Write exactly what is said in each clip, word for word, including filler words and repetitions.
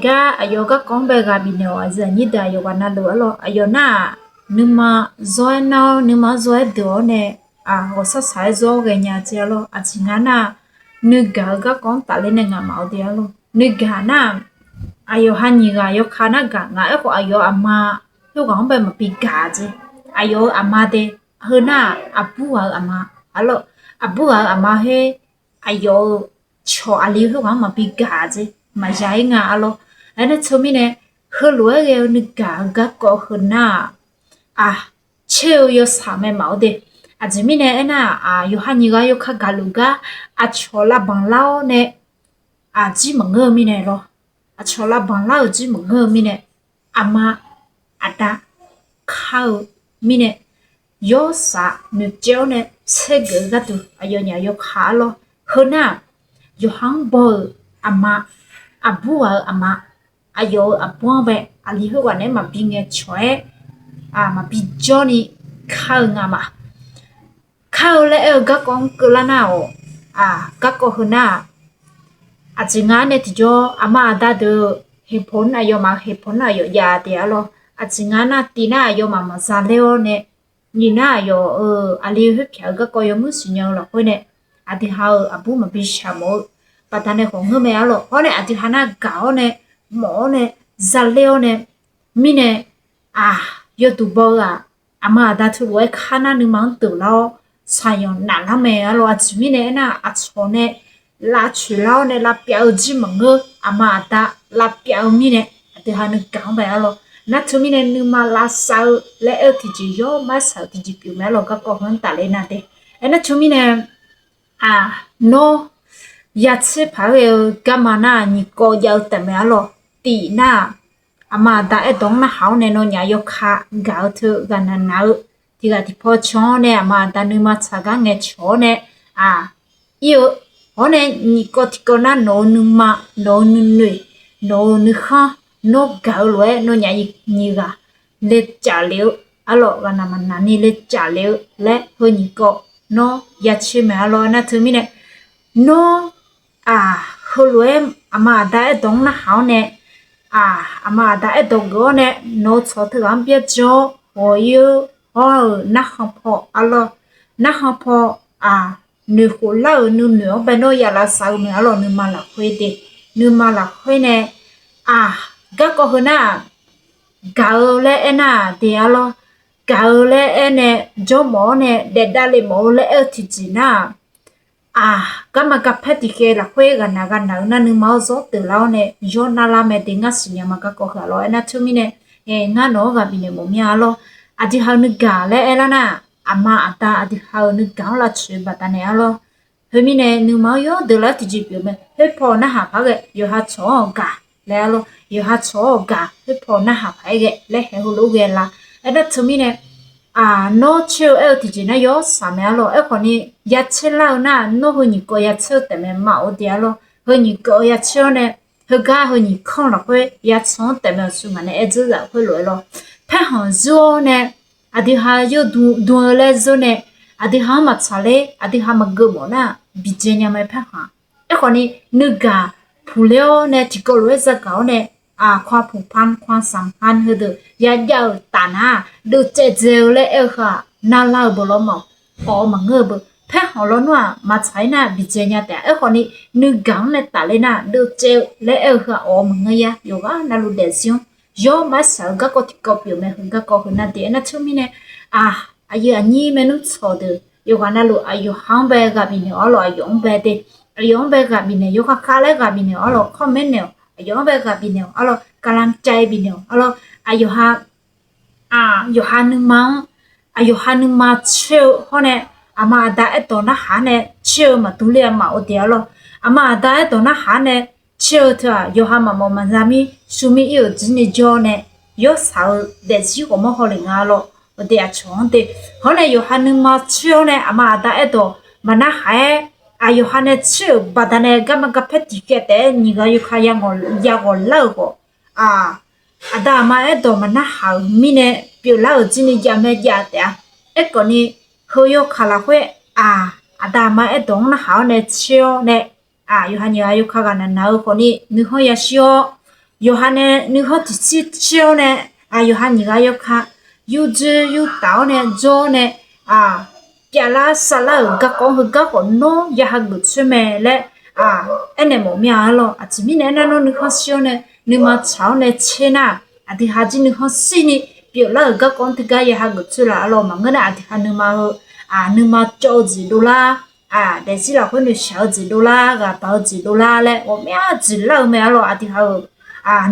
gar aqyawf garkawv-anr bae ghaq bifnaeq-awq. Aqyuif aqnyir deuq aqyawf ghaq navluf arlawr, aqyawf nar-aq, nuima zawr-aer nar-awr, nuima-anr zawr-aer deuq-awr nae, ghawqshaq shaq-aer zawr-awr ghaenya jeq arlawr. Aqjeq nga nar-aq, nuigaq-eu garkawv-anr tafler nae ngaq maf-eu de arlawr. Nuigaq nar-aq, aqyawf ha nyiq ghaq yawkaq nar gaq nga. Aerkhawf aqyawf aqma khoerghaq-anr bae maqbi gaq jeq. Aqyawf-euq aqma de, heu nar-aq, aqbur ghaq-eu aqma arlawr. Aqbur ghaq-eu aqma khoer, aqyawf-euq cawq aqli khoerghaq-anr maqbi gaq jeq, maqya-ir nga arlawr. Aernar teumirnae, heulof-aer ghae-eu nuigaq-eu garkawv heu nar-aq, aq, caer-eu yawshaq mae maf-awr de. Aqjeq mirnae aernar-aq, yawqha nyiq ghaq yawkaq gaqluf gar aqcawq lavbanq lar-awr nae, aq, jir maqngeur-eu mirnae lawr. Aqcawq lavbanq lar-euq jir maqngeur-eu mirnae, aqma aqda kar-eu mirnae, yawrsaq noeqcaev-awr nae tsergeuf-eu gharduq aqyawfnyaf yawkaq arlawr. Heu nar-aq, yawqha-anr baw-euq aqma, aqbur ghaq-eu aqma, aqyawf-euq aqbur-anr bae aqli khoerghaq naeq-aer maqbi ngae cawq-aer, maqbi jawrni kar-eu nga ma. Kar-eu laer aer-eu garkawv-anr keuvlar nar-awq, garkawv heu nar-aq, aqjeq nga nae tiqjawr aqma aqda deuq-eu heqpawq nar aqyawfmaf heqpawq nar aqyawf jav taef arlawr. Aqjeq nga nar tiv nar aqyawfmaf maqza ler-awr nae, nyiq nar aqyawf-euq aqli khoerpyaq-eu garkawv yawmuir siqnya-eu lafkhoer nae, aqdui ha-euq aqbur maqbi shaq mawf-eu baqdanae khawf ngeur mae arlawr. Hawr nae aqdui ha nar gaq-awr nae, mawf-awr nae, za ler-awr nae, mirnae, aq, yawduq baw-eu-aq, aqma aqda teulof-aer kar nar nuima-anr deuq lar-awr, saqyanq naflar mae arlawr. Aqjeq mirnae aernar-aq, aqcawq nae lavcoeq lar-awr nae lavpyav-eu jir maqngeur, aqma aqda lavpyav-eu mirnae, aqdui ha nuigaq-anr bae arlawr. Nar teumirnae nuima lavsav-eu laer aer-eu tiqjeq yawr marsaq-eu tiqjeq pyeuf mae arlawr. Garkawv heu-anr tafler nar de. Aernar teumirnae, aq, nawr yatser paq-aer ghae-eu garma nar-aq, nyiq kawv jav-eu taef mae arlawr. Tif nar-aq, aqma aqda aerdawq-anr narhaq-awr nae nawnyaf yawkaq gaq-eu teu ghaqnaq naq-eu tiqghaq tiqpaw can-awr nae aqma aqda nuima tsaq gar ngaeqcawq-awr nae, aq, ir-eu, hawr nae nyiq kawv tiqkawv nar nawq-eu nuima, nawq-eu nuinoeq, nawq-eu nuikhanr, nawr gaq-eu lof-aer nawnyaf nyiq ghaq lecaf lef-eu arlawr, ghaqnaq maqnaq ni lecaf lef-eu laer heu nyiq kawv nawr yatser mae arlawr. Nar teumirnae, nawr, aq, heulof-aer aqma aqda aerdawq-anr narhaq-awr nae, aq, aqma aqda aerdawq geuf-awr nae nawq-eu tsawq teughaq-anr byaerdzae-awr ghawq-ir-eu hawr-euq narkhan paw arlawr, narkhan paw, aq, noeqkhof lar-euq nuinoeq-anr bae nawr ya lavsav-eu mae arlawr. Nuima lafkhoer de, nuima lafkhoer nae, aq, garkawv heu nar-aq, gaq-eu laer aernar-aq de arlawr. Gaq-eu laer aer nae jawrmawf-awr nae daefdav lef mawf-eu laer aer-eu tiqjeq nar-aq, aq, garma garpaer tiqkhaev lafkhoer ghaqnaq ghaqnaq-eu nar nuima-anr zawr deuq lar-awr nae yawr narlar mae de. Ngar siqnya ma garkawv heu arlawr. Aernar teumirnae, ngar nawq-anr ghaq bifnaeq mawf mir-a arlawr. Aqdui ha-eu nuigaq laer aerlar nar-aq, aqma aqda aqdui ha-euq nuigaq-anr lavtsoeq-eu baqdanae arlawr. Heumirnae nuima-anr yawr deuq lar tiqjeq pyeuf mae. Khoerpaw narhaq paq-aer ghae yawqha tsawq-anr-awq gaq laer arlawr. Yawqha tsawq-anr-awq gaq, khoerpaw narhaq paq-aer ghae laer haeq heulof-aer ghae la. Aernar teumirnae, aq, nawr tser-eu aer-eu tiqjeq nar yawr saq mae arlawr. Aerkhawf ni, yatser lar-eu nar-aq, nawr heu nyiq kawv yatser-eu taef mae maf-awr de arlawr. Heu nyiq kawv yatser-awr nae, heugar heu nyiq kanr lafkhoer yatsan-anr taef mae aqsur ngaq nae aer dzeur zaf khoerlof-aer lawr. Paerkhanq zur-awr nae, aqdui ha yawdm dm-eu laer zeur nae, aqdui ha-anr maqtsaq ler, aqdui ha maqgeuf mawf nar-aq, biqdzae nya mae paerkhanq. Aerkhawf ni, nuigaq puqler-awr nae tiqkawv lof-aer zagaq-awr nae, aq, ความผูกพัน ความสัมพันธ์ heudeuq yajav-euq taf nar-aq, deuvcaev dzae-eu laer aer-eu heu-aq narlar-eu beu lawr mawf, awq-eu maqngeur-eu beu. Paerkhanq lawnmr-aq maqtsaq-ir nar-aq biqdzae nya taef-a. Aerkhawf ni, nuigaq-anr nae tafler nar-aq deuvcaev-eu laer aer-eu heu-aq awq-eu maqngeur ya. Yawqghaq navluf daefzir-anr yawr marsaq-eu garkawv tiqkawv pyeuf mae. Heu garkawv heu nar de. Aernar teumirnae, aq, aqyuif aqnyir maernmr tsawq deuq yawqghaq navluf aqyawf ha-anr bae ghaq bifnaeq-awq arlawr, aqyawf-anr bae de. Aqyawf-anr bae ghaq bifnaeq, yawkhav khav laer ghaq bifnaeq-awq arlawr, คอมเมนต์ naeq-awq, aqyawf-anr bae ghaq bifnaeq-awq arlawr, กำลังใจ bifnaeq-awq arlawr, aqyawf ha, aq, yawqha nuima-anr, aq, yawqha nuima tser-eu hawr nae, aqma aqda aerdawq narhaq-anr nae tser-eu maqdur ler-a maf-awr de arlawr. Aqma aqda aerdawq narhaq-anr nae tser-eu teu-aq, yawqha maqmawf maqza mir sumir ir-euq jir ni jawr nae, yawrsaq-eu daefzir ghawqmawr hawlef nga lawr. Awq de aqcawq-anr de. Hawr nae yawqha nuima tser-awr nae aqma aqda aerdawq maqnarhaq-aer, aq, yawqha nae tser-euq baqdanae garma garpaer tiqkhaev taef-aer nyiq ghaq yawkhav yaghawq lar-euq khawf, aq, aqda aqma aerdawq maqnarhaq-euq mirnae pyeuflar-euq jir ni jav mae jav taef-a. Aerkhawf ni, heu yawkaq lafkhoer, aq, aqda aqma aerdawq-anr narhaq-awr nae tser-awr nae, aq, yawqha nyiq ghaq yawkhav ghaqnaq naq-eu khawf ni nuikhanr yashir-awr, yawqha nae nuikhanr tiqshir shir-awr nae, yawqha nyiq ghaq yawkaq yurdzoer yurtaf-awr nae jawr-awr nae, pyavlar savlar-euq garkawv-anr heugar khawf nawr ya hageuf coer mae laer aernaeq mawf mir-a arlawr. Aqjeq mirnae aernar, nawr nuikhanr shir-awr nae nuima tsaq-awr nae tser nar, aqdui ha jir nuikhanr shirni pyeuflar-euq garkawv-anr teugar ya hageuf coer laf arlawr. Maqngeur nar, aqdui ha nuima heu, nuima cawv-eu jeq dovlar, daefzir lafkhoer noeqshaq-eu jeq dovlar, ghaq baq-eu jeq dovlar laer ghawqmya jeq lar-eu mae arlawr. Aqdui ha-euq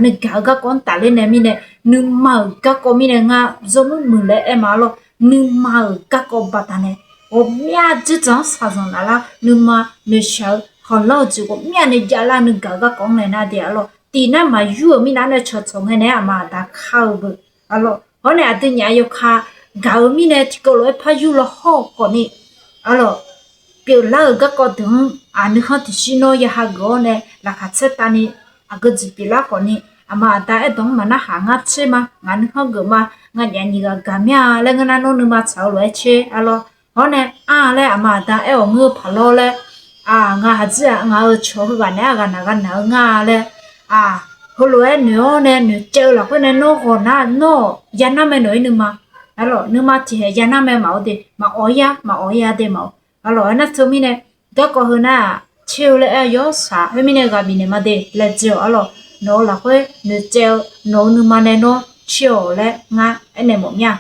nuigaq-eu garkawv-anr tafler nae mirnae, nuima-euq garkawv mirnae ngar zawrmuir muiq laer aer ma arlawr. Nuima-euq garkawv baqdanae ghawqmya dzerdzaq-anr shaqzanq laf lar, nuima noeqshaq-eu khanqlanr-eu jeq ghawqmyani javlar nuigaq-eu garkawv-anr nae nar de arlawr. Tiq nar maqyur-euq mirnav nae cawqcawq ngae naeq-aer aqma aqda kar-eu beu arlawr. Hawr nae aqdui nyaf yawkaq gaq-eu mirnae tiqkawv lof-aer par yur law hawr-eu khawfni arlawr, pyeuflar-euq garkawv deuq-anr nuikhanr tiqshir nawr ya hageuf-awr nae laqkhaq tsaertavni aqgeu jeq pyeuflar khawfni, aqma aqda aerdawq-anr maqnarhaq ngar tser ma, ngaq nuikhanr geuf ma, nganyaf nyiq ghaq gaq mir-a laer ngeur nar, nawr nuima tsaq-eu lof-aer tser arlawr. Hawr nae ar laer aqma aqda aer-awq ngeur-eu paq lawr laer, ngaq haqdzir-aq ngaq-euq cawq heughaq naeq-aer aqghaq naq gha naq-eu ngar laer, heulof-aer noeq-awr nae noeqcaev-eu lafkhoer nae nawr ghawq nar, nawr-awq yanar mae nawq-ir nuima arlawr. Nuima tiqhaeq yanar mae maqawr de, maqawr-ir-a, maqawr-ir-a de maqawr arlawr. Aernar teumirnae garkawv heu nar-aq tser-eu laer aer-eu yawshaq khoermirnae ghaq bifnaeq ma de laer dzae-awq arlawr. Nawq-eu lafkhoer noeqcaev-eu nawq-eu nuima nae nawr tser-awq laer ngar aernaeq mawf mir-a.